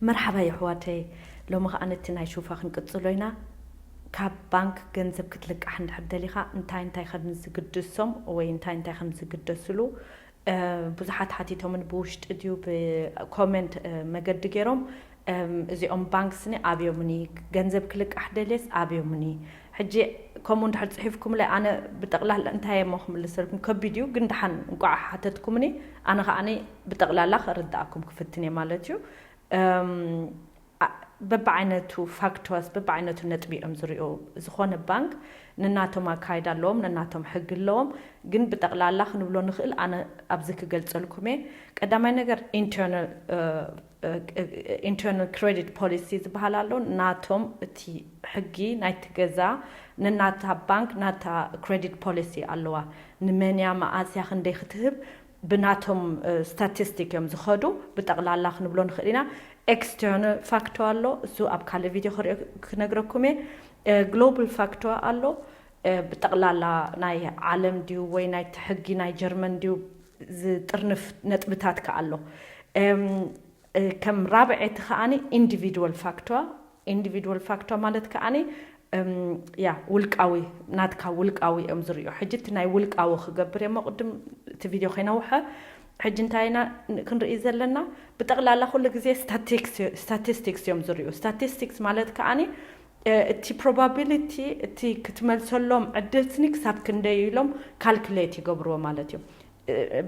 መርሓባ የሕዋተይ። ሎሚ ከኣ ነቲ ናይ ሹፋ ክንቅጽሎ ኢና። ካብ ባንክ ገንዘብ ክትልቃሕ እንድሕር ደሊኻ እንታይ እንታይ ከም ዝግድሶም ወይ እንታይ እንታይ ከም ዝግደስሉ ብዙሓት ሓቲቶምን ብውሽጢ ድዩ ብኮመንት መገዲ ገይሮም። እዚኦም ባንክስኒ ኣብዮምኒ፣ ገንዘብ ክልቃሕ ደልየስ ኣብዮምኒ። ሕጂ ከምኡ እንድሕር ጽሒፍኩምለይ ኣነ ብጠቕላላ እንታይ እሞ ክምልሰልኩም ከቢድ እዩ፣ ግን ደሓን እንቋዕ ሓተትኩምኒ ኣነ ከዓኒ ብጠቕላላ ከርድኣኩም ክፍትን እየ ማለት እዩ። በብዓይነቱ ፋክቶስ በብዓይነቱ ነጥቢ እዮም ዝሪኡ። ዝኾነ ባንክ ንናቶም ኣካይዳ ኣለዎም፣ ንናቶም ሕጊ ኣለዎም። ግን ብጠቕላላ ክንብሎ ንኽእል ኣነ ኣብዚ ክገልጸልኩም እየ። ቀዳማይ ነገር ኢንተርናል ኢንተርናል ክሬዲት ፖሊሲ ዝበሃል ኣሎ። ናቶም እቲ ሕጊ ናይቲ ገዛ ንናታ ባንክ ናታ ክሬዲት ፖሊሲ ኣለዋ። ንመንያ መኣስያ ክንደይ ክትህብ ብናቶም ስታቲስቲክ እዮም ዝኸዱ። ብጠቕላላ ክንብሎ ንኽእል ኢና። ኤክስተርናል ፋክቶ ኣሎ፣ እሱ ኣብ ካልእ ቪድዮ ክነግረኩም እየ። ግሎባል ፋክቶ ኣሎ፣ ብጠቕላላ ናይ ዓለም ድዩ ወይ ናይ ሕጊ ናይ ጀርመን ድዩ ዝጥርንፍ ነጥብታት ከ ኣሎ። ከም ራብዐይቲ ከዓኒ ኢንዲቪድዋል ፋክቶ። ኢንዲቪድዋል ፋክቶ ማለት ከዓኒ ያ ውልቃዊ ናትካ ውልቃዊ እዮም ዝርእዩ። ሕጂ እቲ ናይ ውልቃዊ ክገብር እየ ቅድም እቲ ቪድዮ ከይነውሐ። ሕጂ እንታይ ኢና ክንርኢ ዘለና? ብጠቕላላ ኩሉ ግዜ ስታቲስቲክስ እዮም ዝርእዩ። ስታቲስቲክስ ማለት ከዓኒ እቲ ፕሮባቢሊቲ እቲ ክትመልሰሎም ዕድል ስኒ ክሳብ ክንደይ ኢሎም ካልኩሌት ይገብርዎ ማለት እዩ።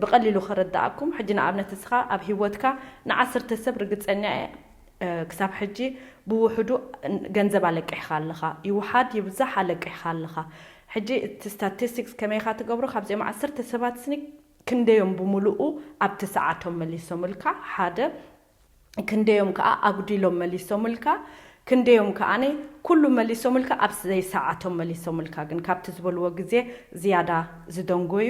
ብቐሊሉ ከረዳኣኩም፣ ሕጂ ንኣብነት እስኻ ኣብ ህይወትካ ንዓሰርተ ሰብ ርግጸኛ እየ ክሳብ ሕጂ ብውሕዱ ገንዘብ ኣለቂሕካ ኣለኻ፣ ይውሓድ ይብዛሕ ኣለቂሕካ ኣለኻ። ሕጂ እቲ ስታቲስቲክስ ከመይኻ ትገብሮ? ካብዚኦም ዓሰርተ ሰባት ስኒ ክንደዮም ብምሉኡ ኣብቲ ሰዓቶም መሊሶምልካ? ሓደ ክንደዮም ከኣ ኣጉዲሎም መሊሶምልካ? ክንደዮም ከኣ ኩሉ መሊሶምልካ ኣብ ዘይሰዓቶም መሊሶምልካ? ግን ካብቲ ዝበልዎ ግዜ ዝያዳ ዝደንጎዩ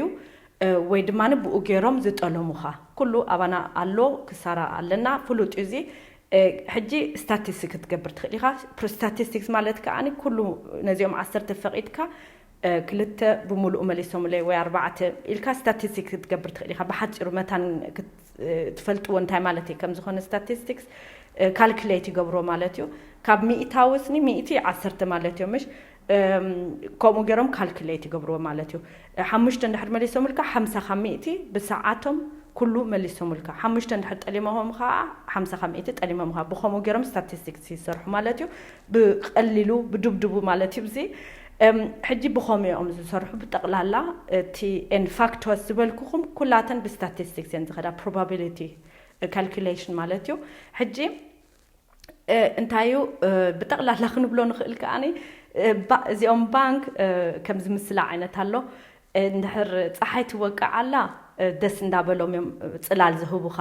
ወይ ድማ ብኡ ገይሮም ዝጠለሙኻ ኩሉ ኣባና ኣሎ፣ ክሳራ ኣለና፣ ፍሉጥ እዩ እዚ። ሕጂ ስታቲስቲክ ክትገብር ትኽእል ኢኻ። ስታቲስቲክስ ማለት ከኣ ኩሉ ነዚኦም ዓሰርተ ፈቒድካ ክልተ ብምሉኡ መሊሶምለይ ወይ ኣርባዕተ ኢልካ ስታቲስቲክስ ክትገብር ትኽእል ኢኻ። ብሓፂሩ መታን ትፈልጥዎ እንታይ ማለት እዩ ከም ዝኾነ ስታቲስቲክስ ካልኩሌት ይገብርዎ ማለት እዩ። ካብ ሚእታዊ ስኒ ሚእቲ ዓሰርተ ማለት እዩ ምሽ? ከምኡ ገይሮም ካልኩሌት ይገብርዎ ማለት እዩ። ሓሙሽተ እንድሕር መሊሶምልካ ሓምሳ ካብ ሚእቲ ብሰዓቶም ኩሉ መሊሶምልካ። ሓሙሽተ እንድሕር ጠሊሞም ከዓ ሓምሳ ካብ ሚእቲ ጠሊሞም ከዓ ብከምኡ ገይሮም ስታቲስቲክስ ይሰርሑ ማለት እዩ። ብቀሊሉ ብድብድቡ ማለት እዩ። እዚ ሕጂ ብከምኡ እዮም ዝሰርሑ። ብጠቕላላ እቲ ኤን ፋክቶስ ዝበልኩኹም ኩላተን ብስታቲስቲክስ እየን ዝኸዳ፣ ፕሮባቢሊቲ ካልኩሌሽን ማለት እዩ። ሕጂ እንታይ እዩ ብጠቕላላ ክንብሎ ንኽእል ከዓኒ እዚኦም ባንክ ከም ዝምስላ ዓይነት ኣሎ። እንድሕር ፀሓይ ትወቅዕ ኣላ ደስ እንዳበሎም እዮም ፅላል ዝህቡኻ።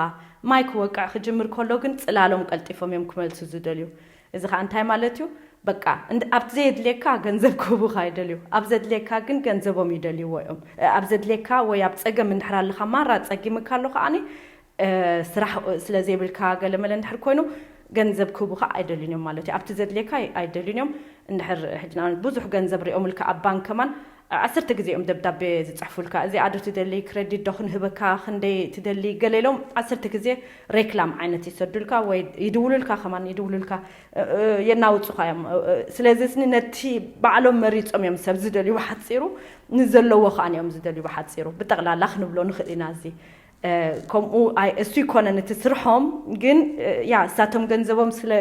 ማይ ክወቅዕ ክጅምር ከሎ ግን ፅላሎም ቀልጢፎም እዮም ክመልሱ ዝደልዩ። እዚ ከዓ እንታይ ማለት እዩ? በቃ ኣብቲ ዘየድልየካ ገንዘብ ክህቡኻ ይደልዩ፣ ኣብ ዘድልየካ ግን ገንዘቦም ይደልይዎ እዮም። ኣብ ዘድልየካ ወይ ኣብ ፀገም እንድሕር ኣለኻ ማራ ፀጊምካ ኣሎ ከዓኒ ስራሕ ስለ ዘይብልካ ገለመለ እንድሕር ኮይኑ ገንዘብ ክህቡኻ ኣይደልዩን እዮም ማለት እዩ። ኣብቲ ዘድልየካ ኣይደልዩን እዮም። እንድሕር ሕጂ ንኣብነት ብዙሕ ገንዘብ ሪኦምልካ ኣብ ባንክ ከማን ዓሰርተ ግዜ እዮም ደብዳቤ ዝፅሕፉልካ። እዚ ኣዶ ትደሊ ክረዲት ዶ ክንህበካ ክንደይ ትደሊ ገለ ኢሎም ዓሰርተ ግዜ ሬክላም ዓይነት ይሰዱልካ ወይ ይድውሉልካ ከማን ይድውሉልካ የናውፁኻ እዮም። ስለዚ ስኒ ነቲ ባዕሎም መሪፆም እዮም ሰብ ዝደልዩ ብሓፂሩ፣ ንዘለዎ ከዓ እዮም ዝደልዩ ብሓፂሩ። ብጠቕላላ ክንብሎ ንኽእል ኢና እዚ ከምኡ እሱ ይኮነን እቲ ስርሖም ግን ያ እሳቶም ገንዘቦም ስለ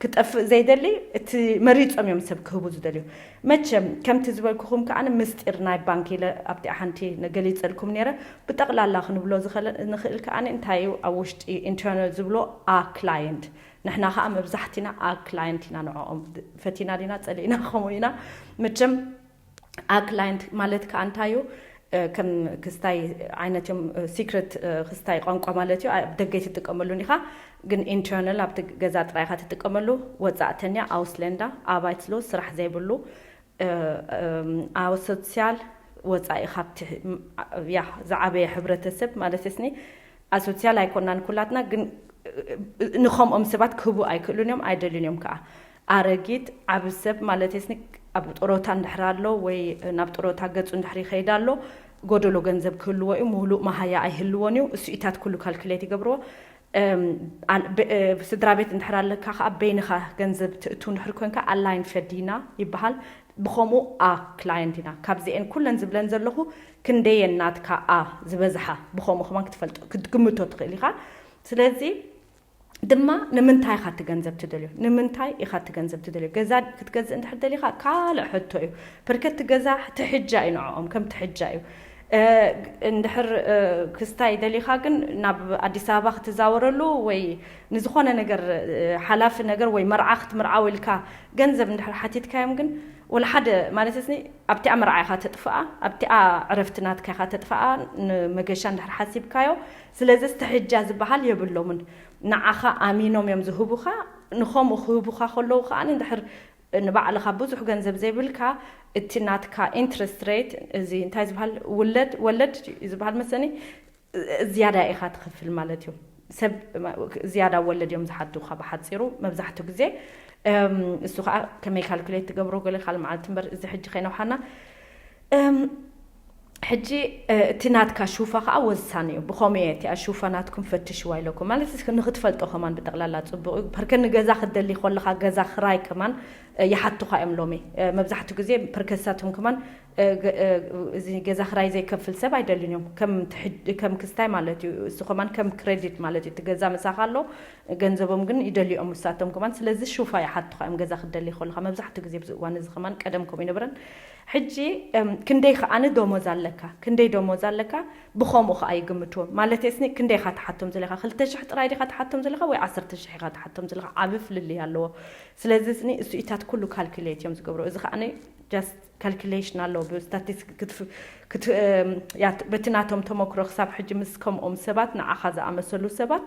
ክጠፍእ ዘይደሊ እቲ መሪፆም እዮም ሰብ ክህቡ ዝደልዩ። መቸም ከምቲ ዝበልኩኹም ከዓ ምስጢር ናይ ባንክ ኢለ ኣብቲ ሓንቲ ገሊፀልኩም ነይረ። ብጠቕላላ ክንብሎ ንኽእል ከዓ እንታይ እዩ ኣብ ውሽጢ ኢንተርናል ዝብሎ ኣ ክላየንት። ንሕና ከዓ መብዛሕቲና ኣ ክላየንት ኢና ንዕኦም ፈቲና ዲና ፀሊእና ከምኡ ኢና። መቸም ኣ ክላየንት ማለት ከዓ እንታይ እዩ? ከም ክስታይ ዓይነት እዮም። ሲክሬት ክስታይ ቋንቋ ማለት እዩ። ኣብ ደገ ኣይትጥቀመሉን ኢኻ፣ ግን ኢንተርናል ኣብቲ ገዛ ጥራይ ኢኻ ትጥቀመሉ። ወፃእተኛ፣ ኣውስለንዳ፣ ኣባይትሎ፣ ስራሕ ዘይብሉ፣ ኣውሶትሲያል፣ ወፃኢ ካብቲ ያ ዝዓበየ ሕብረተሰብ ማለት ስኒ ኣሶትሲያል ኣይኮናን ኩላትና፣ ግን ንኸምኦም ሰባት ክህቡ ኣይክእሉን እዮም፣ ኣይደልዩን እዮም ከዓ። ኣረጊት ዓቢ ሰብ ማለት ስኒ ኣብ ጥሮታ እንድሕር ኣሎ ወይ ናብ ጥሮታ ገፁ እንድሕር ይኸይድ ኣሎ፣ ጎደሎ ገንዘብ ክህልዎ እዩ፣ ሙሉእ መሃያ ኣይህልዎን እዩ። እሱኢታት ኩሉ ካልኩሌት ይገብርዎ። ስድራ ቤት እንድሕር ኣለካ ከዓ በይንኻ ገንዘብ ትእቱ እንድሕር ኮንካ ኣላይን ፈዲና ይበሃል። ብኸምኡ ኣ ክላየንት ኢና ካብዚአን ኩለን ዝብለን ዘለኹ ክንደየን ናትካ ኣ ዝበዝሓ ብኸምኡ ከማን ክትፈልጦ ክትግምቶ ትኽእል ኢኻ። ስለዚ ድማ ንምንታይ ኢኻ እቲ ገንዘብ ትደልዮ? ንምንታይ ኢኻ እቲ ገንዘብ ትደልዮ? ገዛ ክትገዝእ እንድሕር ደሊኻ ካልእ ሕቶ እዩ። ፐርከ እቲ ገዛ ትሕጃ እዩ ንዕኦም ከም ትሕጃ እዩ። እንድሕር ክስታይ ደሊኻ ግን ናብ ኣዲስ ኣበባ ክትዛወረሉ ወይ ንዝኾነ ነገር ሓላፊ ነገር ወይ መርዓ ክትምርዓው ኢልካ ገንዘብ እንድሕር ሓቲትካዮም ግን ወላ ሓደ ማለት ስኒ ኣብቲኣ መርዓ ኢኻ ተጥፍኣ ኣብቲኣ ዕረፍቲ ናትካ ኢኻ ተጥፍኣ። ንመገሻ እንድሕር ሓሲብካዮ ስለዚ ዝተሕጃ ዝበሃል የብሎምን። ንዓኻ ኣሚኖም እዮም ዝህቡኻ። ንኸምኡ ክህቡኻ ከለዉ ከዓ እንድሕር ንባዕልኻ ብዙሕ ገንዘብ ዘይብልካ እቲ ናትካ ኢንትረስት ሬት እዚ እንታይ ዝበሃል ውለድ ወለድ ዝበሃል መሰኒ ዝያዳ ኢኻ ትኸፍል ማለት እዩ። ሰብ ዝያዳ ወለድ እዮም ዝሓቱኻ ብሓፂሩ መብዛሕትኡ ግዜ። እሱ ከዓ ከመይ ካልኩሌት ትገብሮ ገለ ካልእ መዓልቲ እምበር እዚ ሕጂ ከይነውሓና ሕጂ እቲ ናትካ ሹፋ ከዓ ወሳኒ እዩ። ብኸምኡ እየ እቲኣ ሹፋ ናትኩም ፈትሽዋ ኢለኩም ማለት ንክትፈልጦ ከማን ብጠቕላላ ፅቡቅ እዩ። ፐርከ ንገዛ ክትደሊ ከለካ ገዛ ክራይ ከማን ይሓቱካ እዮም ሎሚ። መብዛሕትኡ ግዜ ፐርከሳቶም ከማን እዚ ገዛ ክራይ ዘይከፍል ሰብ ኣይደልን እዮም። ከም ክስታይ ማለት እዩ። እሱ ከማን ከም ክሬዲት ማለት እዩ። እቲ ገዛ ምሳካ ኣሎ ገንዘቦም ግን ይደልዮም ምሳቶም ከማን። ስለዚ ሹፋ ይሓቱካ እዮም ገዛ ክትደሊ ከለካ መብዛሕትኡ ግዜ ብዚ እዋን እዚ ከማን ቀደም ከምኡ ይነበረን። ሕጂ ክንደይ ከዓኒ ደሞዝ ኣለካ ክንደይ ደሞዝ ኣለካ ብኸምኡ ከዓ ይግምትዎም ማለት ስኒ ክንደይ ኢኻ ትሓቶም ዘለካ ክልተ ሽሕ ጥራይ ዲኻ ትሓቶም ዘለካ ወይ ዓሰርተ ሽሕ ኢኻ ትሓቶም ዘለካ ዓብ ፍልልይ ኣለዎ። ስለዚ ስኒ እሱኢታት ኩሉ ካልኩሌት እዮም ዝገብሩ እዚ ከዓ just ካልኩሌሽን ኣለዎ ብስታቲስቲክስ በቲ ናቶም ተመክሮ ክሳብ ሕጂ ምስ ከምኦም ሰባት ንዓኻ ዝኣመሰሉ ሰባት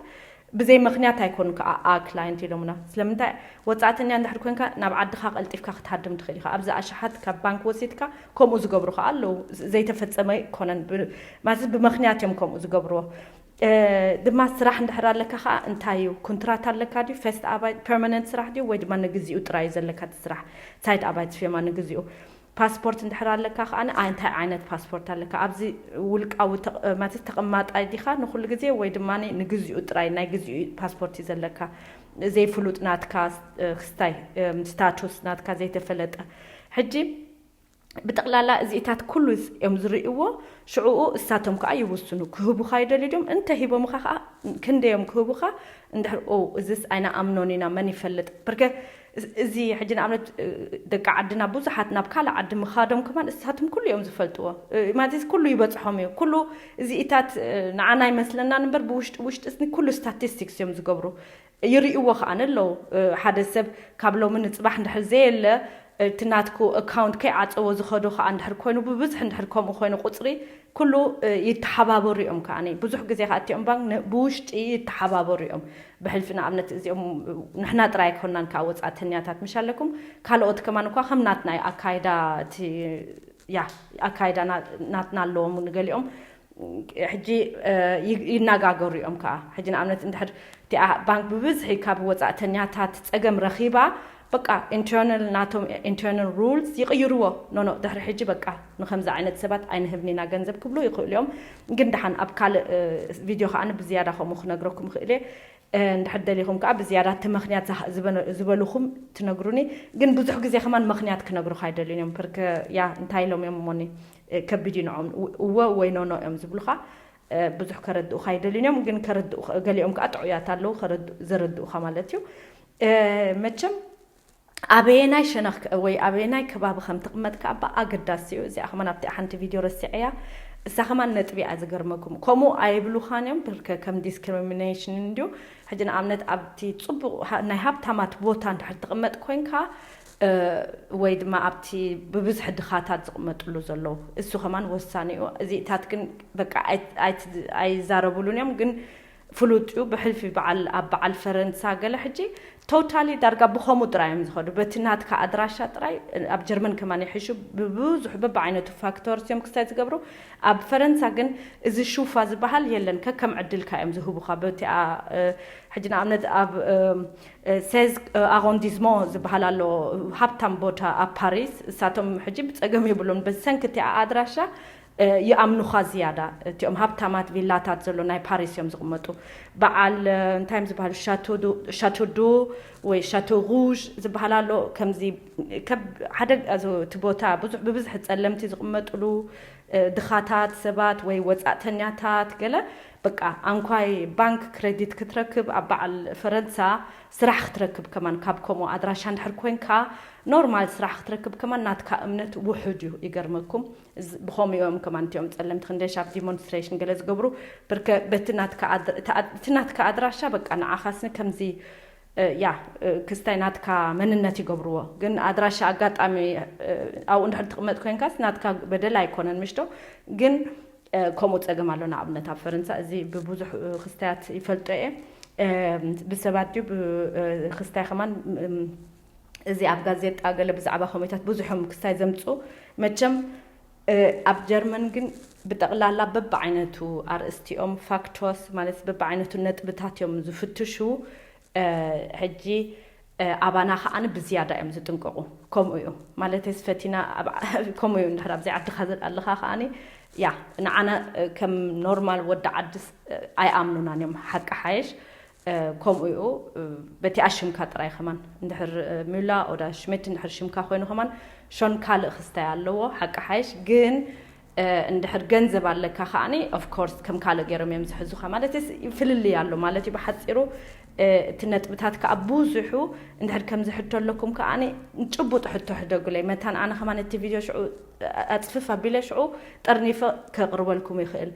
ብዘይ ምኽንያት ኣይኮኑ ከዓ ኣ ክላይንት ኢሎምና። ስለምንታይ ወፃእተኛ እንድሕር ኮንካ ናብ ዓድኻ ቀልጢፍካ ክትሃድም ትኽእል ኢኻ። ኣብዚ ኣሽሓት ካብ ባንክ ወሲድካ ከምኡ ዝገብሩ ከዓ ኣለዉ። ዘይተፈፀመ ኣይኮነን። ማለት ብምኽንያት እዮም ከምኡ ዝገብርዎ። ድማ ስራሕ እንድሕር ኣለካ ከዓ እንታይ እዩ? ኮንትራት ኣለካ ድዩ? ፈስት ኣባይ ፐርማነንት ስራሕ ድዩ? ወይ ድማ ንግዚኡ ጥራይ እዩ ዘለካ እቲ ስራሕ? ሳይት ኣባይ ትፌማ ንግዚኡ ፓስፖርት እንድሕር ኣለካ ከዓ እንታይ ዓይነት ፓስፖርት ኣለካ? ኣብዚ ውልቃዊ ማለት ተቐማጣይ ዲኻ ንኩሉ ግዜ ወይ ድማ ንግዚኡ ጥራይ ናይ ግዚኡ ፓስፖርት እዩ ዘለካ? ዘይፍሉጥ ናትካ ክስታይ ስታቱስ ናትካ ዘይተፈለጠ። ሕጂ ብጠቕላላ እዚኢታት ኩሉ እዮም ዝርእይዎ። ሽዕኡ እሳቶም ከዓ ይውስኑ። ክህቡኻ ይደልዩ ድዮም? እንተ ሂቦምኻ ከዓ ክንደዮም ክህቡኻ? እንድሕር እዝስ ኣይንኣምኖን ኢና መን ይፈልጥ? በርከ እዚ ሕጂ ንኣብነት ደቂ ዓድና ብዙሓት ናብ ካልእ ዓዲ ምኻዶም ከማን እሳቶም ኩሉ እዮም ዝፈልጥዎ። ማለት ኩሉ ይበፅሖም እዩ። ኩሉ እዚኢታት ንዓና ይመስለና እምበር ብውሽጢ ውሽጢ እስኒ ኩሉ ስታቲስቲክስ እዮም ዝገብሩ። ይርእይዎ ከዓ ኣለዉ። ሓደ ሰብ ካብ ሎሚ ንፅባሕ እንድሕር ዘየለ እቲ ናትኩ ኣካውንት ከይዓፀዎ ዝኸዶ ከዓ እንድሕር ኮይኑ ብብዝሒ እንድሕር ከምኡ ኮይኑ ቁፅሪ ኩሉ ይተሓባበሩ እዮም። ከዓ ብዙሕ ግዜ ከዓ እቲኦም ባንክ ብውሽጢ ይተሓባበሩ እዮም። ብሕልፊ ንኣብነት እዚኦም ንሕና ጥራይ ኣይኮናን ከዓ ወፃእተኛታት ምሽ ኣለኩም ካልኦት ከማን እኳ ከም ናትና ኣካይዳ እቲ ያ ኣካይዳ ናትና ኣለዎም ንገሊኦም ሕጂ ይነጋገሩ እዮም። ከዓ ሕጂ ንኣብነት እንድሕር እቲኣ ባንክ ብብዝሒ ካብ ወፃእተኛታት ፀገም ረኺባ በቃ ኢንተርናል ናቶም ኢንተርናል ሩልስ ይቕይርዎ። ኖኖ ድሕሪ ሕጂ በቃ ንከምዚ ዓይነት ሰባት ኣይንህብን ኢና ገንዘብ ክብሉ ይኽእሉ እዮም። ግን ደሓን ኣብ ካልእ ቪድዮ ከዓ ብዝያዳ ከምኡ ክነግረኩም ይኽእል እየ። እንድሕር ደሊኹም ከዓ ብዝያዳ እቲ ምኽንያት ዝበልኹም ትነግሩኒ። ግን ብዙሕ ግዜ ከማን ምኽንያት ክነግሩካ ኣይደልዩን እዮም። ያ እንታይ ኢሎም እዮም እሞኒ ከቢድ እዩ ንዖም። እወ ወይ ኖኖ እዮም ዝብሉካ። ብዙሕ ከረድኡካ ኣይደልዩን እዮም። ግን ከረድኡ ገሊኦም ከዓ ጥዑያት ኣለዉ ዘረድኡካ ማለት እዩ። መቸም ኣበየናይ ሸነኽ ወይ ኣበየናይ ከባቢ ከም ትቕመጥ ከዓ ኣገዳሲ እዩ። እዚኣ ከማን ኣብቲ ሓንቲ ቪድዮ ረሲዐያ። እሳ ከማን ነጥቢ እያ ዝገርመኩም። ከምኡ ኣይብሉኻን እዮም ብርከ ከም ዲስክሪሚኔሽን እንድዩ። ሕጂ ንኣብነት ኣብቲ ፅቡቕ ናይ ሃብታማት ቦታ እንድሕር ትቕመጥ ኮይንካ ወይ ድማ ኣብቲ ብብዝሒ ድኻታት ዝቕመጥሉ ዘለዉ እሱ ከማን ወሳኒ እዩ። እዚታት ግን በቃ ኣይዛረቡሉን እዮም። ግን ፍሉጥ እዩ። ብሕልፊ በዓል ኣብ በዓል ፈረንሳ ገለ ሕጂ ቶታሊ ዳርጋ ብኸምኡ ጥራይ እዮም ዝኸዱ። በቲ ናትካ ኣድራሻ ጥራይ ኣብ ጀርመን ከማን ይሕሹ። ብብዙሕ በብዓይነቱ ፋክተርስ እዮም ክስታይ ዝገብሩ። ኣብ ፈረንሳ ግን እዚ ሹፋ ዝበሃል የለን። ከከም ዕድልካ እዮም ዝህቡኻ። በቲኣ ሕጂ ንኣብነት ኣብ ሴዝ ኣሮንዲስሞ ዝበሃል ኣሎ ሃብታም ቦታ ኣብ ፓሪስ። እሳቶም ሕጂ ብፀገም የብሎም በሰንኪ እቲኣ ኣድራሻ ይኣምኑኻ ዝያዳ። እቲኦም ሃብታማት ቪላታት ዘሎ ናይ ፓሪስ እዮም ዝቕመጡ። በዓል እንታይ እዮም ዝበሃሉ፣ ሻቶዶ ወይ ሻቶ ሩዥ ዝበሃል ኣሎ። ከምዚ ሓደ እቲ ቦታ ብዙሕ ብብዝሒ ጸለምቲ ዝቕመጥሉ፣ ድኻታት ሰባት ወይ ወጻእተኛታት ገለ፣ በቃ ኣንኳይ ባንክ ክሬዲት ክትረክብ ኣብ በዓል ፈረንሳ ስራሕ ክትረክብ ከማን፣ ካብ ከምኡ ኣድራሻ እንድሕር ኮንካ ኖርማል ስራሕ ክትረክብ ከማን ናትካ እምነት ውሑድ እዩ። ይገርመኩም። ብኸምኡ እዮም ከማን እቲኦም ጸለምቲ ክንደሻብ ዲሞንስትሬሽን ገለ ዝገብሩ። ብርከ በቲ ናትካ እቲ ናትካ ኣድራሻ በቃ ንዓኻስኒ ከምዚ ያ ክስታይ ናትካ መንነት ይገብርዎ። ግን ኣድራሻ ኣጋጣሚ ኣብኡ እንድሕር ትቕመጥ ኮንካስ ናትካ በደል ኣይኮነን ምሽቶ። ግን ከምኡ ጸገም ኣሎ። ንኣብነት ኣብ ፈረንሳ እዚ ብብዙሕ ክስታያት ይፈልጦ እየ። ብሰባት ድዩ ብክስታይ ከማን እዚ ኣብ ጋዜጣ ገለ ብዛዕባ ኮሜታት ብዙሖም ክስታይ ዘምፁ። መቸም ኣብ ጀርመን ግን ብጠቕላላ በብዓይነቱ ኣርእስቲኦም ፋክቶስ ማለት በብዓይነቱ ነጥብታት እዮም ዝፍትሹ። ሕጂ ኣባና ከዓኒ ብዝያዳ እዮም ዝጥንቀቑ። ከምኡ እዩ ማለት ፈቲና ከምኡ እዩ እንድሕር ኣብዚ ዓድኻ ዘለኻ ከዓኒ ያ ንዓና ከም ኖርማል ወዲ ዓድስ ኣይኣምኑናን እዮም። ሓቂ ሓይሽ ከምኡ እዩ። በቲኣ ሽምካ ጥራይ ከማን እንድሕር ሚላ ኦዳ ሽሜት እንድሕር ሽምካ ኮይኑ ከማን ሾን ካልእ ክስታይ ኣለዎ። ሓቂ ሓይሽ ግን እንድሕር ገንዘብ ኣለካ ከዓኒ ኦፍኮርስ ከም ካልእ ገይሮም እዮም ዝሕዙኻ ማለት ፍልልይ ኣሎ ማለት እዩ ብሓፂሩ። እቲ ነጥብታት ከዓ ብዙሑ እንድሕር ከም ዝሕቶ ኣለኩም ከዓኒ ጭቡጥ ሕቶ ሕደጉለይ መታን ኣነ ከማን እቲ ቪድዮ ሽዑ ኣፅፍፍ ኣቢለ ሽዑ ጠርኒፈ ከቕርበልኩም ይኽእል።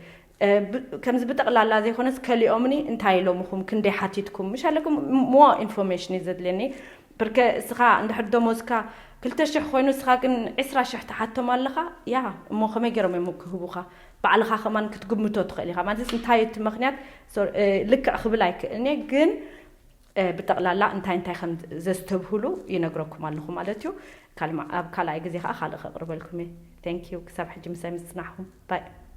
ከምዚ ብጠቕላላ ዘይኮነስ ከሊኦምኒ እንታይ ኢሎምኹም ክንደይ ሓቲትኩም ምሽ ኣለኩም ሞ ኢንፎርሜሽን እዩ ዘድልየኒ። ብርከ እስኻ እንድሕር ደሞዝካ ክልተ ሽሕ ኮይኑ እስኻ ግን ዕስራ ሽሕ ትሓቶም ኣለኻ። ያ እሞ ከመይ ገይሮም እዮም ክህቡኻ? ባዕልኻ ከማን ክትግምቶ ትኽእል ኢኻ ማለት እንታይ እቲ ምክንያት ልክዕ ክብል ኣይክእልን እየ ግን ብጠቕላላ እንታይ እንታይ ከም ዘስተብህሉ ይነግረኩም ኣለኹ ማለት እዩ። ኣብ ካልኣይ ግዜ ከዓ ካልእ ከቕርበልኩም እየ። Thank you ክሳብ ሕጂ ምሳይ ምፅናሕኩም ባይ።